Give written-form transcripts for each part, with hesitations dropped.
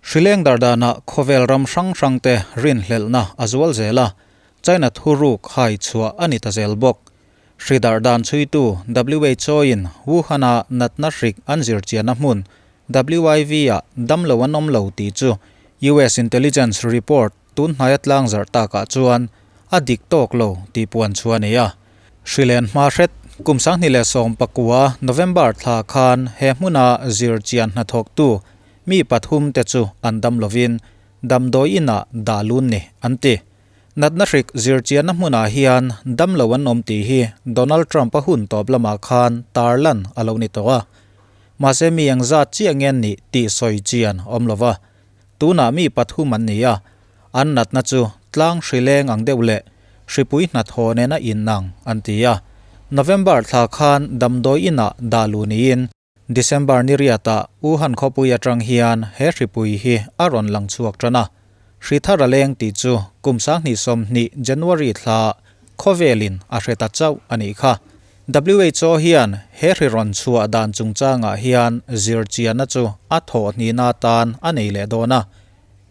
Hrileng dar danah khawvel ram hrang hrangte rinhlelhna a zual zel a, China thuruk hai chhuah a ni ta zel bawk. Hri dar dan chhuitu WHO-in Wuhan-a natna hrik an zirchianna hmun WIV-ah damlo an awm lo tih chu US intelligence report tun hnaia tlangzarh takah chuan a dik tawk lo tih puan chu a ni a. Hrilen hma hret kum 2019 November thla khan he hmuna zirchian hnathawktu mi pathum te chu an dam lovin damdawi inah dah lun ni an ti. Natna hrik zirchianna hmunah hian damlo an awm tih hi Donald Trump-a hun tawp lamah khan tarlan a lo ni tawh a. Mahse mi engzat chiah nge an nih tih sawi chian awm lova. Tunah mi pathum an ni a, an natna chu tlang hrileng ang deuh leh hripui hnathawh nena innang an ti a. November thla khan damdawi inah dah luh niin December ni riatah Wuhan khawpui atang hian he hripui hi a rawn lang chhuak tan a. Hri thar a leng tih chu kum 2020 January thla khawvelin a hre ta chauh a nih kha. WHO hian he hri rawn chhuah dan chungchangah hian zirchianna chu a thawh hnihna atan a nei leh dawn a.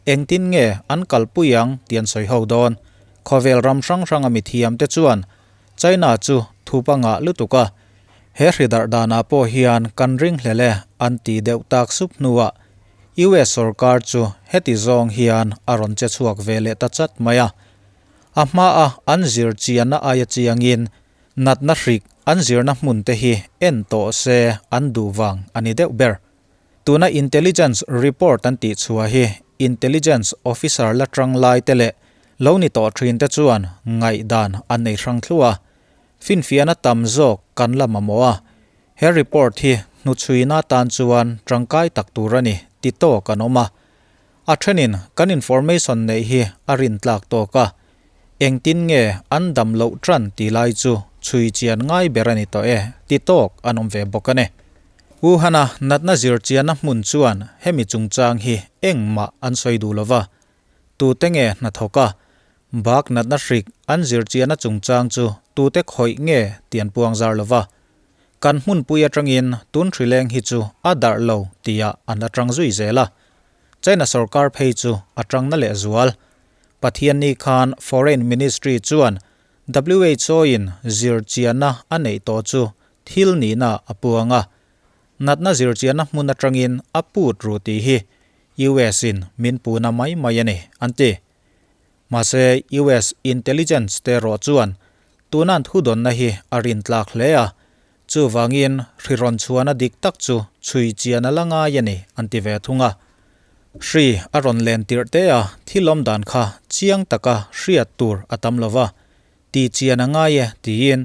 Engtin nge an kalpui ang tih an sawi ho dawn. Khawvel ram hrang hranga mithiamte chuan China chu thup a ngah lutuk a, he hri darh danah pawh hian kan ringhlel e an ti deuh tak sup hnuah US sorkar chu heti zawng hian a rawn che chhuak ve leh ta chat mai a. A hmaa an zirchianna aia chiangin Natna hrik an zirna hmun te hi en tawh se an duh vang a ni deuh ber. Tuna intelligence report an tih chhuah hi intelligence officer la tang lai te leh lo ni tawh thin te chuan ngaihdan an nei hrang thluah a. Finfiahna tam zawk kan la mamawh a, he report hi hnuchhuina tan chuan tangkai tak tur a ni ti tawk an awm a. A thenin kan information neih hi a rintlak tawk a, Engtin nge an dam loh tan tih lai chu chhui chian ngai ber a ni tawh e ti tawk an awm ve bawk a ni. Wuhan-a natna zir chianna hmun chuan hemi chungchang hi engmah an sawi duh lova, tute nge hnathawk a, bak natna hrik an zir chianna chungchang chu tute khawih nge tih an puang zar lova. Kan hmunpui atangin tun hrileng hi chu a darh lo tihah an la tang zui zel a, China sorkar phei chu a tangna lehzual. Pathianni khan Foreign Ministry chuan WHO-in zirchianna a neih tawh chu thil nihna a puang a. Natna zirchianna hmun atangin a put ru tih hi US-in min puna mai mai a ni, an ti. Mahse, US intelligence te erawh chuan tunan thudawnna hi a rintlak hle a, chuvangin hri rawn chhuahna dik tak chu chhui chian a la ngai a ni, an ti ve thung a. Hri a rawn len tirh te a, thil awm dan kha chiang taka hriat tur a tam lo va, ti chian a ngai e, tiin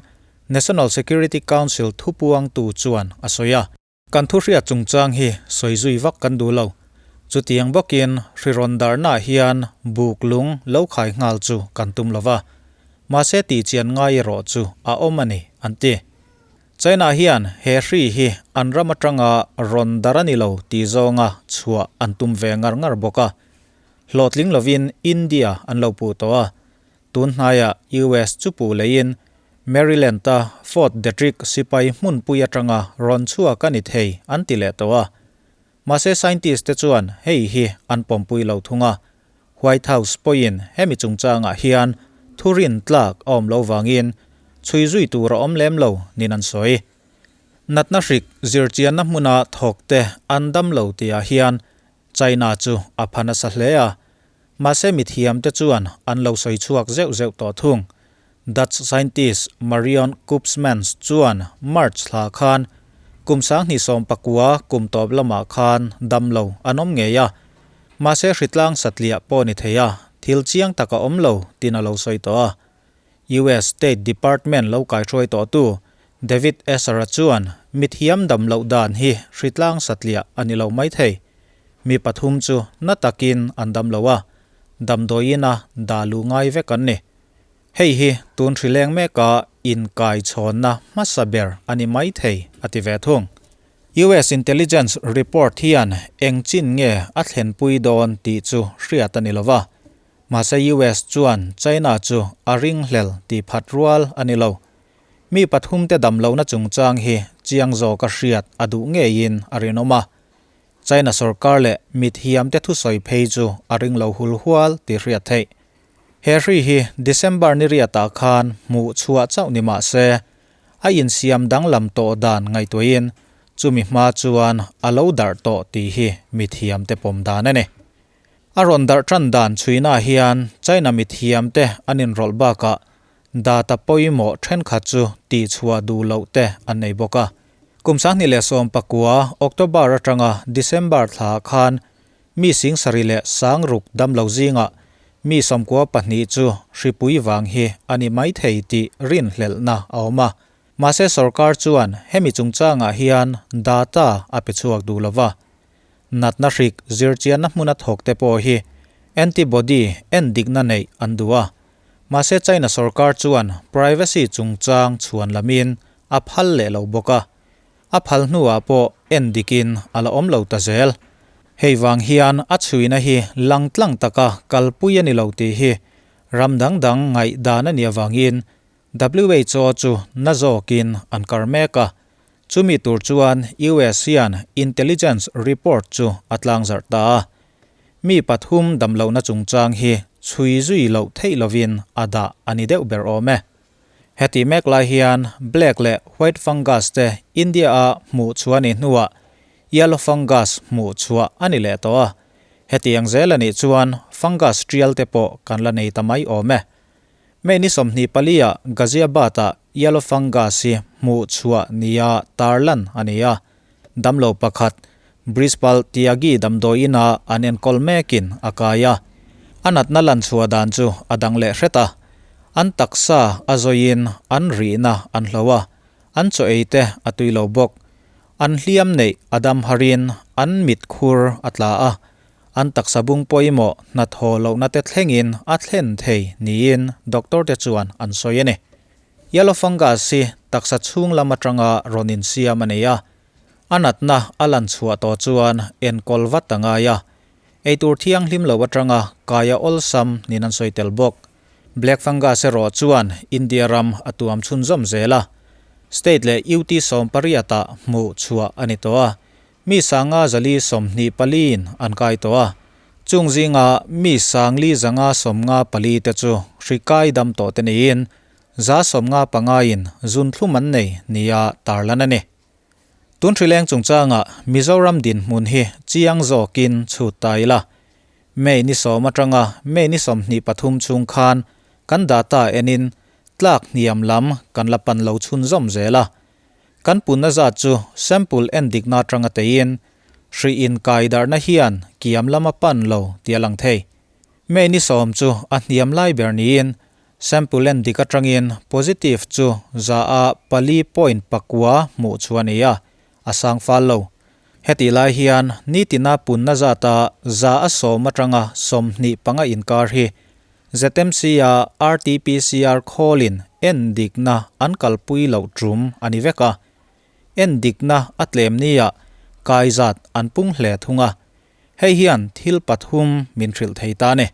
National Security Council thupuangtu chuan a sawi a. Kan thu hriat chungchang hi sawi zui vak kan duh lo. Chutiang bawkin hri rawn darhnaah hian buk lung lo khai nghal chu kan tum lo va. Mahse tih chian ngai erawh chu a awm a ni, an ti. China hian he hri hi an ram atanga rawn dar a ni lo tih zawnga chhuah an tum ve ngar ngar bawk a. Hlawhtling lovin India an lo puh tawh a. Tun hnaiah US chu puh leiin Maryland-a Fort Detrick sipai hmunpui atanga rawn chhuak a ni thei an ti leh tawh a. Mahse scientist te chuan hei hi an pawmpui lo thung a. White House pawhin hemi chungchangah hian thurin tlak a awm lo vangin chhui zui tur a awm lem lo niin an sawi. Natna hrik zirchianna hmuna thawk te an dam lo tihah hian China chu a pha nasa hle a, mahse mithiamte chuan an lo sawi chhuak zeuh zeuh tawh thung. Dutch scientist Marion Koopmans chuan March thla khan kum 2019 kum tawp lamah khan dam lo an awm ngei a, mahse hritlang satliah pawh ni thei a, thil chiang tak a awm lo tiin a lo sawi tawh a. US State Department lo kaihruai tawhtu David Esser-a chuan mithiam dam loh dan hi hritlang satliah a ni lo mai thei. Mi pathum chu na takin an dam lo a, damdawiin a dah luh ngai vek an ni. Hei hi tun hrileng meka inkaichhawnna hmasa ber a ni mai thei, a ti ve thung. US intelligence report hian eng chin nge a thlenpui dawn tih chu hriat a ni lo va. Mahse US chuan China chu a ringhlel tih phat rual a ni lo. Mi pathumte dam lohna chungchang hi chiang zawka hriat a duh ngeiin a rinawm a. China sorkar leh mithiamte thusawi phei chu a ring lo hul hual tih hriat theih. He hri hi December ni riatah khan hmuh chhuah chauh ni mah se, a insiam danglam tawh dan ngaihtuahin chumi hma chuan a lo darh tawh tih hi mithiamte pawm dan a ni. A rawn darh tan dan chhuina hian China mithiamte an inrawlh bakah data pawimawh thenkhat chu tihchhuah duh loh te an nei bawk a. Kum 2019 October atanga December thla khan mi singsarih leh sangruk damlo zingah mi 92 chu hripui vang hi a ni mai thei tih rinhlelhna a awm a. Mahse sorkar chuan hemi chungchangah hian data a pe chhuak duh lova. Natna hrik zirchianna hmuna thawk te pawh hi antibody endikna neih an duh a. Mahse China sorkar chuan privacy chungchang chhuan lamin a phal leh lo bawk a. A phal hnuah pawh endikin a la awm lo ta zel. Hei vang hian a chhuina hi langtlang taka kalpui a ni lo tih hi ram dang dang ngaihdan a nih avangin WHO chu na zawkin an kar mek a. Chumi tur chuan US hian intelligence report chu a tlangzarh ta a. Mi pathum damlohna chungchang hi chhui zui loh theih lovin a dah a ni deuh ber awm e. Heti mek lai hian black leh white fungus te India-a hmuh chhuah a nih hnuah yellow fungus hmuh chhuah a ni leh tawh a. Hetiang zel a nih chuan fungus tial te pawh kan la nei ta mai awm e. May ni 24-ah Ghaziabad-ah yellow fungus hi hmuh chhuah nia tarlan a ni a. Damlo pakhat Brispal Tyagi damdawi ina an enkawl mekin a kai a. A natna lan chhuah dan chu a dang leh hret a. An taksa a zawiin an rihna an hlo a, an chaw ei te a tui lo bawk. An hliam neih a dam harin an mit khur a tla a, an taksa bung pawimawh hnathawh lohna te thlengin a thlen thei niin doctor te chuan an sawi a ni. Yellow fungus hi taksa chhung lam atanga rawn insiam a nei a, a natna a lan chhuah tawh chuan enkawl vat a ngai a, eitur thianghlim lo atanga kaia awlsam niin an sawi tel bawk. Black fungus erawh chuan India ram a tuam chhunzawm zel a, state leh UT 18-ah hmuh chhuah a ni tawh a, mi 524-in an kai tawh a, chung zinga mi 4,054 te chu hri kai dam tawh te niin 155-in zunthlum an nei nia tarlan a ni. Tun hrileng chungchangah Mizoram dinhmun hi chiang zawkin chhut ta ila. May ni 10 atanga May ni 23 chhung khan kan data enin tlak hniam lam kan la pan lo chhunzawm zel a. Kan punna zat chu sample endikna atanga teiin hri inkai darhna hian kiam lama pan lo tih a lang thei. May ni 10 chu a hniam lai ber niin sample endik atangin positive chu za a 4.9 hmuh chu a ni a, a sang fal lo. Heti lai hian nitina punna zata za a 10 atanga 25 inkar hi ZMC-a RT-PCR khawlin endikna an kalpui loh tum a ni vek a. Endikna a tlem nia kai zat an pung hle thung a. Hei hian thil pathum min hrilh thei ta ni.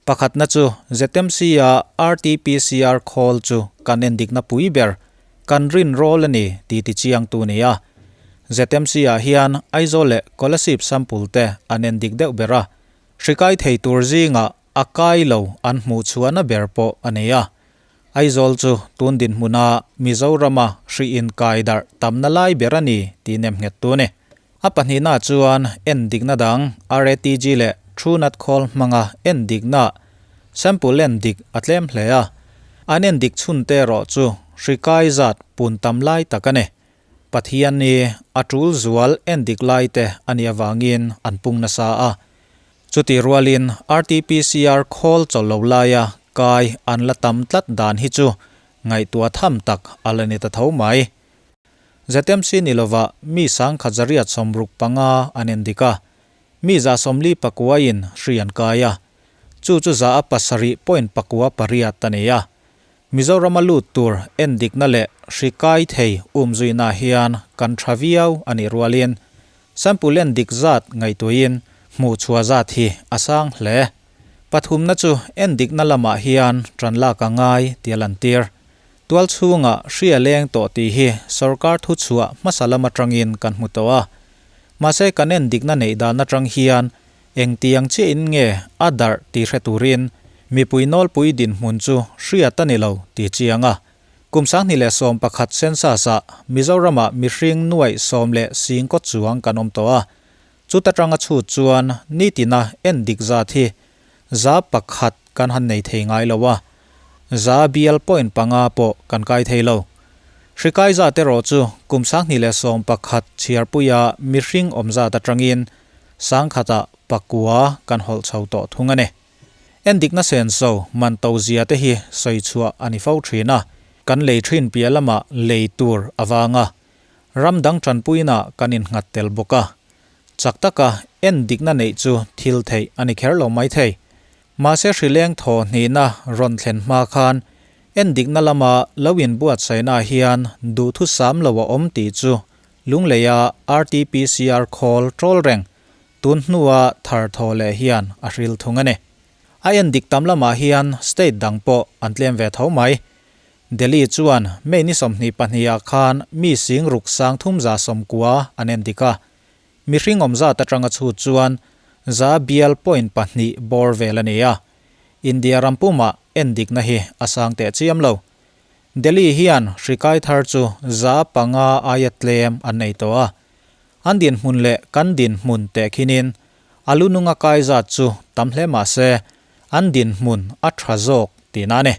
Pakhatna chu ZMC-a RT-PCR khawl chu kan endikna pui ber, kan rin rawl a ni tih tichiang tu ni a. ZMC-ah hian Aizawl leh Kolasib sample te an endik deuh ber a. Hri kai thei tur zingah a kai lo an hmuh chhuahna ber pawh a ni a. Aizawl chu tun dinhmuna Mizorama hri inkai darh tamna lai ber a ni tih nem nghet tu a ni. A pahnihna chuan endikna dang RATG leh Truenat khawl hmanga endikna sample endik a tlem hle a. An endik chhun te erawh chu hri kai zat pun tam lai tak a ni. Pathian ni a tul zual endik lai te a nih avangin an pung nasa a. Chuti rualin RT-PCR khawl chawlh lo laia kai an la tam tlat dan hi chu ngaihtuah tham tak a la ni ta tho mai. ZMC ni lova mi 1165 an endik a, mi 149-in hri an kai a, chu chu za a 7.98 a ni a. Mizorama lut tur endikna leh hri kai thei umzuina hian kan tha viau a nih rualin sample endik zat ngaihtuahin hmuh chhuah zat hi a sang hle. Pathumna chu endikna lamah hian tan lak a ngai tih a lantir. Tual chhungah hri a leng tawh tih hi sorkar thu chhuah hmasa lam atangin kan hmu tawh a. Mahse kan en dikna neih dan atang hian engtiang chiahin nge a darh tih hre turin mipui nawlpui dinhmun chu hriat a ni lo tih chiang a. Kum 2011 census-ah Mizoramah mihring nuaih sawm leh sing kaw chuang kan awm tawh a. Chuta tanga chhut chuan nitina en dik zat hi 1% kan han nei thei ngai lo a, za bial point panga pawh kan kai thei lo. Hri kai zat erawh chu kum 2011 chhiarpuia mihring awm zat atangin sangkhatah pakua kan hawlh chho tawh thung a ni. En dikna senso man to zia te hi sawi chhuah a ni fo thin a, kan lei thin piah lamah lei tur avanga ram dang tanpuina kan innghat tel bawk a. Chak taka en dikna neih chu thil theih a ni kher lo mai thei. Mahse hrileng thaw hnihna rawn thlen hma khan en dikna lama lo inbuatsaihna hian duhthusam lo a awm tih chu Lungleia RT-PCR khawl ṭawl reng tun hnua thar thaw leh hian a hril thung a ni. A en dik tam lamah hian state dang pawh an tlem ve tho mai. Delhi chuan May ni 22 ah khan mi sing ruk sang thum za sawmkua an en dik a. Mihring awm zat atanga chhut chuan za bial point pahnih bawr vel a ni a. India ram pumah en dikna hi a sang teh chiam lo. Delhi hian hri kai thar chu 500 aia tlem an nei tawh a. An dinhmun leh kan dinhmun teh khinin a lununga kai zat chu tam hle mah se an dinhmun a tha zawk tihna a ni.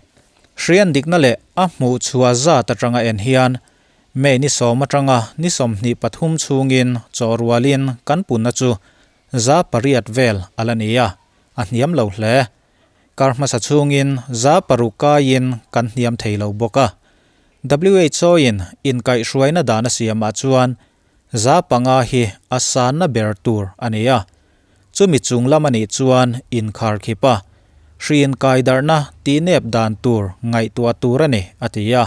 Hri en dikna leh a hmuh chhuah zat atanga en hian May ni sawm atanga ni 23 chhungin chaw rualin kan punna chu 800 vel a la ni a, a hniam lo hle. Kar hmasa chhungin 600 kaiin kan hniam thei lo bawk a. WHO in inkaihhruaina dan a siamah chuan 500 hi a sanna ber tur a ni a. Chumi chung lam a nih chuan inkhar khip a, hri inkaidarhna tihnep dan tur ngaihtuah tur a ni a ti a.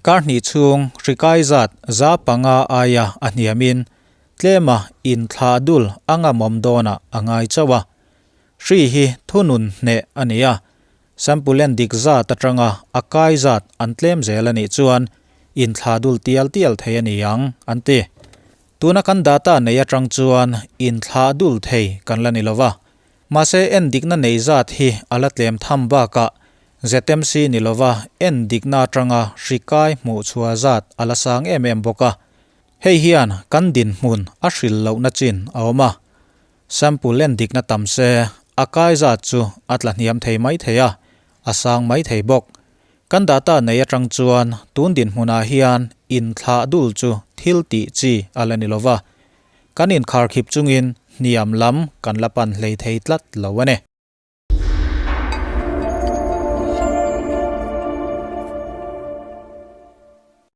Kar hnih chhung hri kai zat 500 aia a hniamin tlema inthlah dul a ngamawm dawnah a ngai chauh a. Hri hi thunun hneh a ni a, sample en dik zat atanga a kai zat an tlem zel a nih chuan inthlah dul tial tial thei a ni ang an ti. Tuna kan data nei atang chuan inthlah dul thei kan la ni lova. Mahse en dikna nei zat hi a la tlem tham bakah ZMC ni lova en dikna atanga hri kai hmuh chhuah zat a la sang em em bawk a. Hei hian kan dinhmun a hril lohna chin a awm a. Sample en dikna tam se a kai zat chu a tla hniam thei mai thei a, a sang mai thei bawk. Kan data nei atang chuan tun dinhmunah hian inthlah dul chu thil tih chi a la ni lova. Kan inkharkhip chungin hniam lam kan la pan hlei thei tlat lo a ni.